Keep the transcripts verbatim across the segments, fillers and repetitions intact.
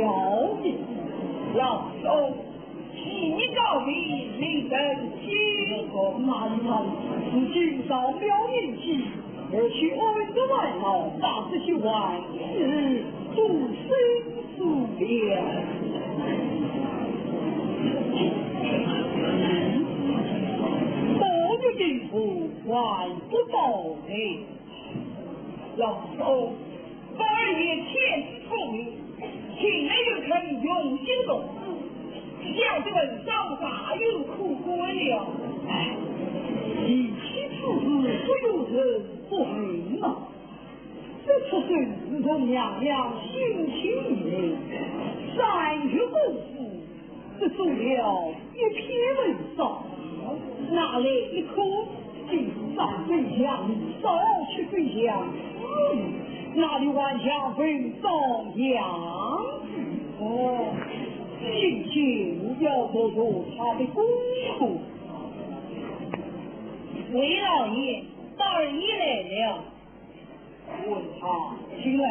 好的，老兄，请你告诉令人听候。哪里哪里，如今上了年纪，而且安得外老，把这些玩意儿都生疏了。多有名户还不到位。老兄， 我儿也天资聪明，近来又肯用心读书，想这文章大有可观了。哎，提起此事，不由人不恨呐。这出身自从娘娘省亲以后，三月功夫， 只做了一篇文章，拿来一看，真是上嘴香，少吃嘴香，嗯，哪里还像文章样子？哦，心情要读读他的功课。回老爷，宝二爷来了。 问他进来。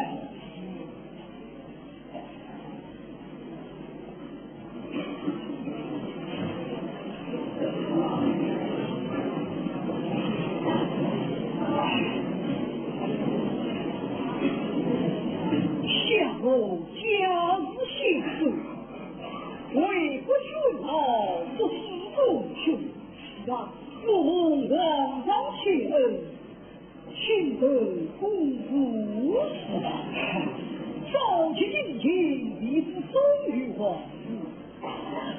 想我家世辛苦，为国效劳，读书功名，是啊，不忘皇上千恩， 请得公子早起进京，立志终于皇子，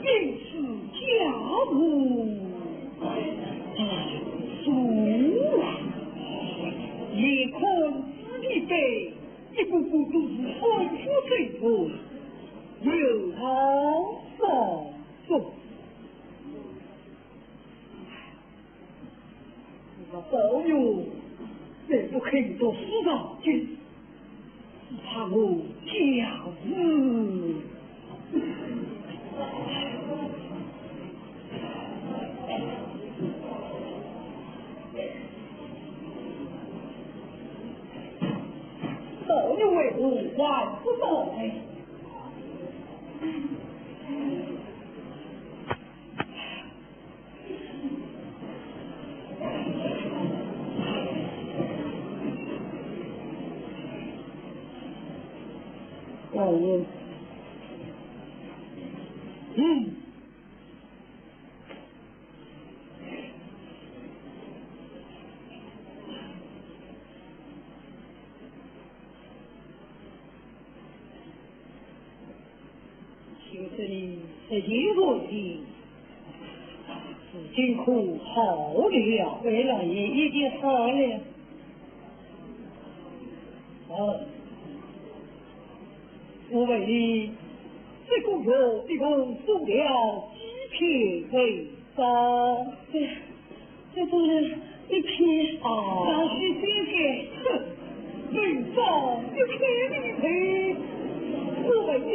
因此家无书。你看仔细看，一个个都是满腹罪过，流号扫帚。 我宝玉再不肯读书上进，只怕我家事。宝玉为何还不到来？ 老爷，嗯，听说你这件事情，如今可好了？回老爷，已经好了。哦，我问你，这个月一共收了几篇文章？这，这都是一篇。啊。老师先生。哼，文章一篇一篇。我问你，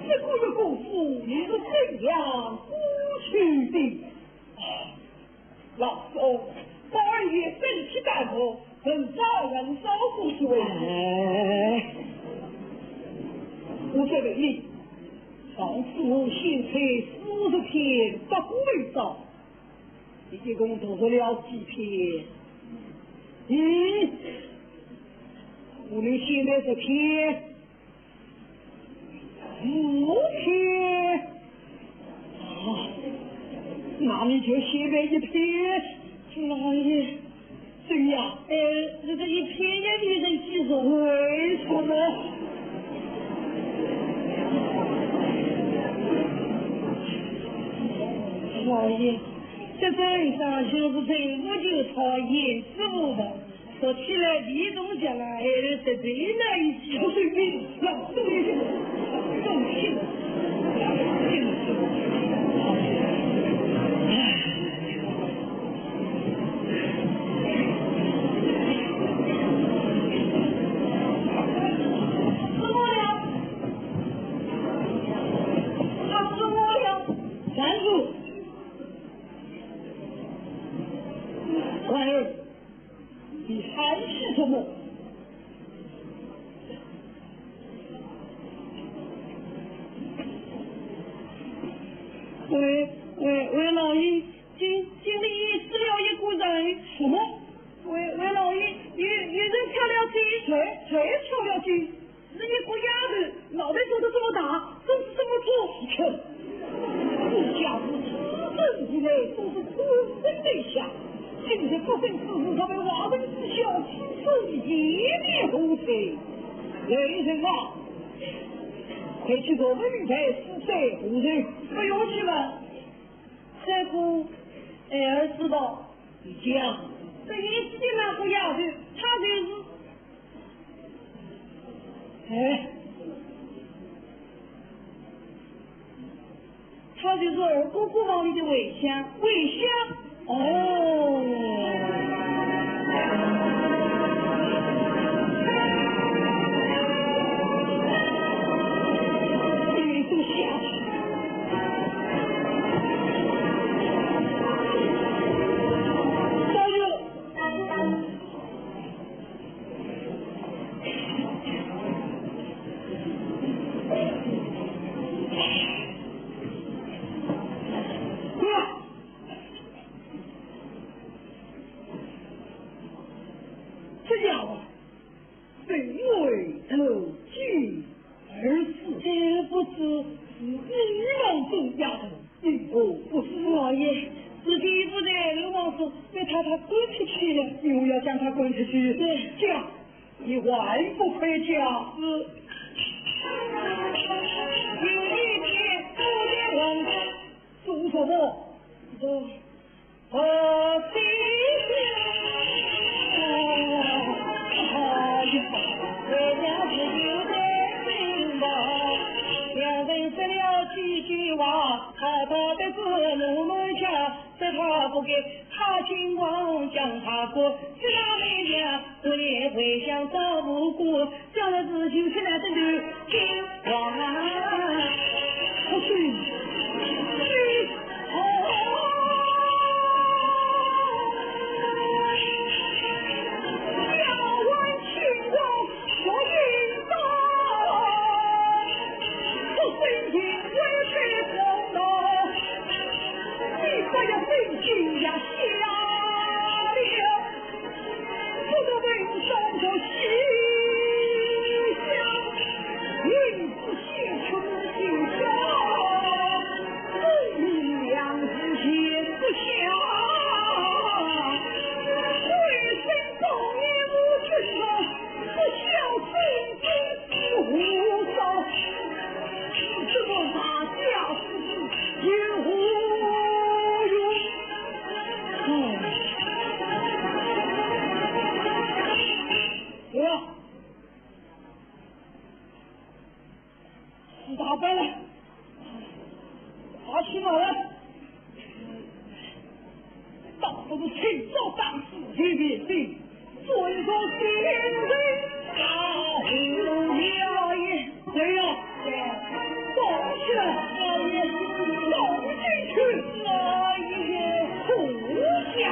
这个月功夫你是怎样过去的？ 老兄，宝二爷身体感冒，文章很少读书。哎，我再问你，上次我先猜四十篇八股文章，你一共读出了几篇？嗯，我们现在这篇 五篇。啊，那你就先背一篇。老爷。怎样？呃，这个一篇也没人记住。为什么？老爷，这本上就是对我就讨厌之物吧。 说起来，你总讲了，还是这边那一句。不是你，老师，你，老师。吃我了，他吃我了。站住！快点！ 你喊些什么？才巧了去，是一个丫头，脑袋做得这么大，身子这么粗。哼，自家是出身无赖，都是官人对象，今日不慎之事，若被外人知晓，此事颜面何在？来人啊，快去查问明白是谁何人。不用去问，这个二世伯，你讲，这一世的那个丫头，她就是 哎，她就是二哥哥房里的围香。围香？哦。你都下去。小姐， 这家伙，被外头进而是，这不知是女郎中丫头。 你可不是。老爷，是的，不在刘王府，被太太赶出去了。又要将她赶出去？对。讲，你还不快讲？是。有一天，我在王府做什么？做 叫了自己出来的女，金王啊，不是，是，哦，要问亲王，我应当，不生情为谁苦恼，你不要生气呀，下了。 不得为我伤着心香，因此献出心香，分明两字也不下。为谁当年我真的不孝，真正 胡说！这个大家伙有何用？哎，对了，事大办了，他去哪了？ 倒不如趁早打死刘备，尊重先人。啊，老爷，来呀，放下老爷，放进去。老爷，不要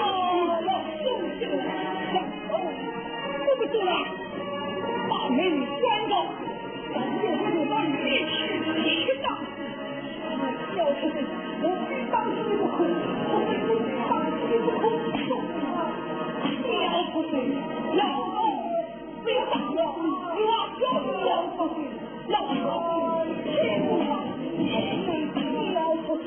放松手，放松，我不走了，把门关上，让我们一起去打死。 要出去，我非打死你不可，我非打死你不可。要出去，要出去，不要打我，不要，要出去，要出去，要出去，要出去，要出去。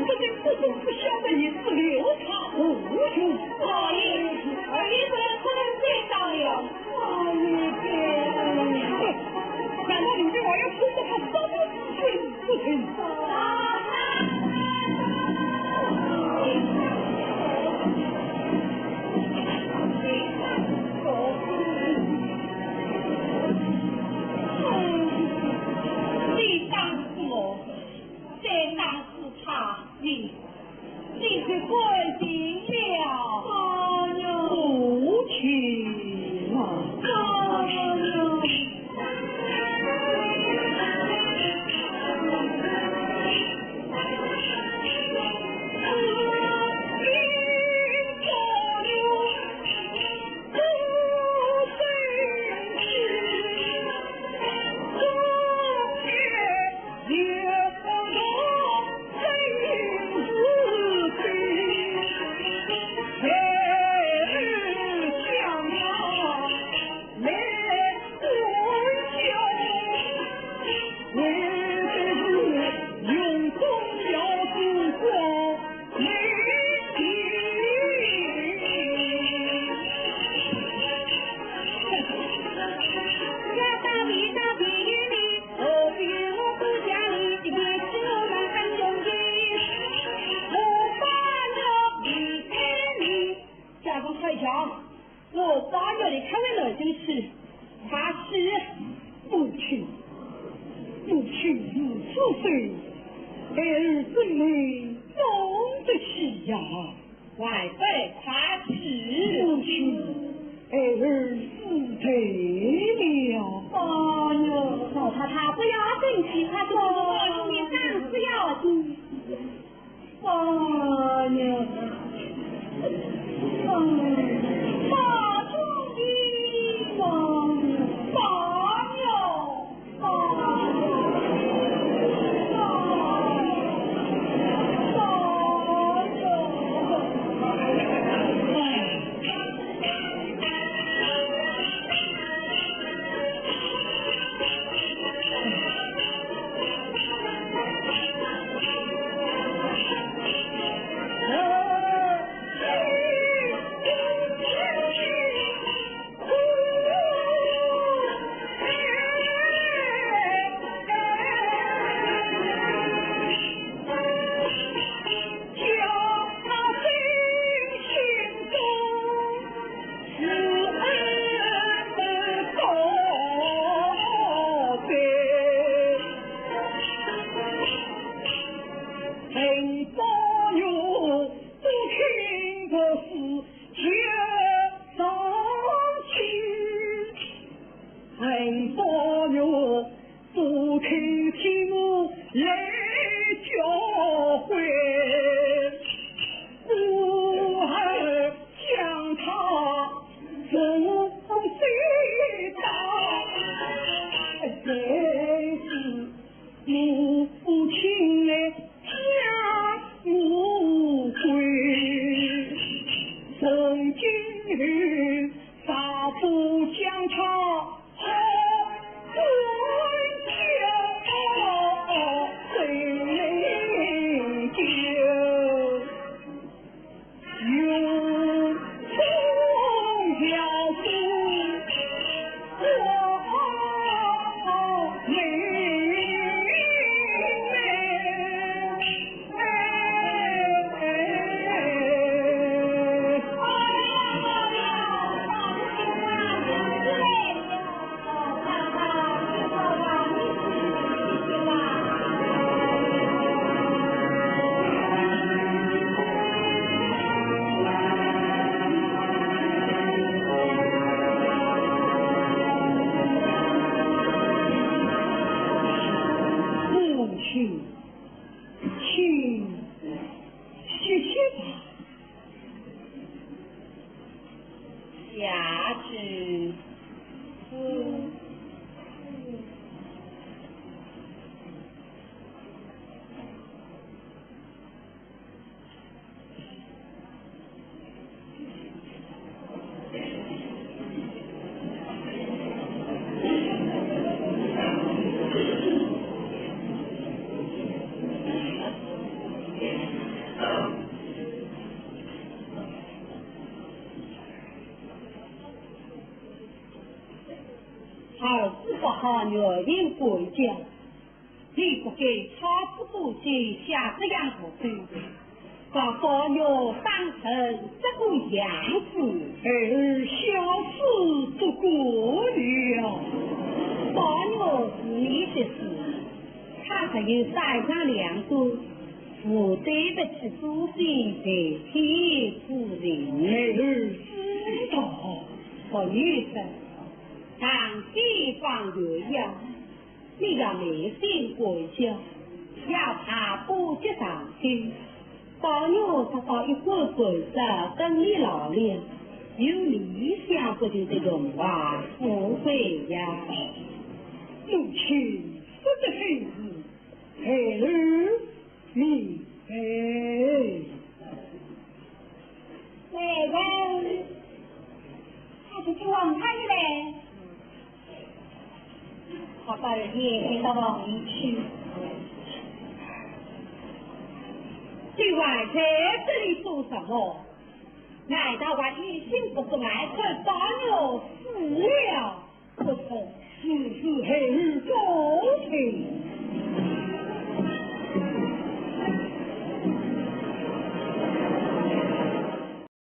不仅不懂，不晓得你是刘察胡兄。老爷，老爷，不能，不能再打了。老爷，难道你的话要说得他什么事情不成？你打死我，再打死他，你，你是官我早有的看了进去，他是母亲，母亲如此说，孩儿怎能容得起呀？外辈快去。母亲，孩儿失陪了。哎呦，老太太不要生气，他是我们当时要紧。 哎呀，哎，大兄弟，哎呀，哎呀，哎呀，哎呀。母亲，请歇歇吧。 下去。儿子不好，原因管教，你不该操之过急，下这样的手段，把宝玉当成这个样子。孩儿小事不过了。宝玉是你的事，他还有三长两短， 我对不起祖先在天之灵。孩儿知道，不与分，当地方有要，你要耐心管教，要他不及上心。宝玉得到一官半职，等你老了，有你想不透的荣华富贵呀。母亲说得很是，孩儿 你，哎。妹妹，他是去望他的嘞。他把眼睛到望里去。今晚在这里做什么？难道还一心不是来看宝玉死了？ 不错，此事孩儿告退。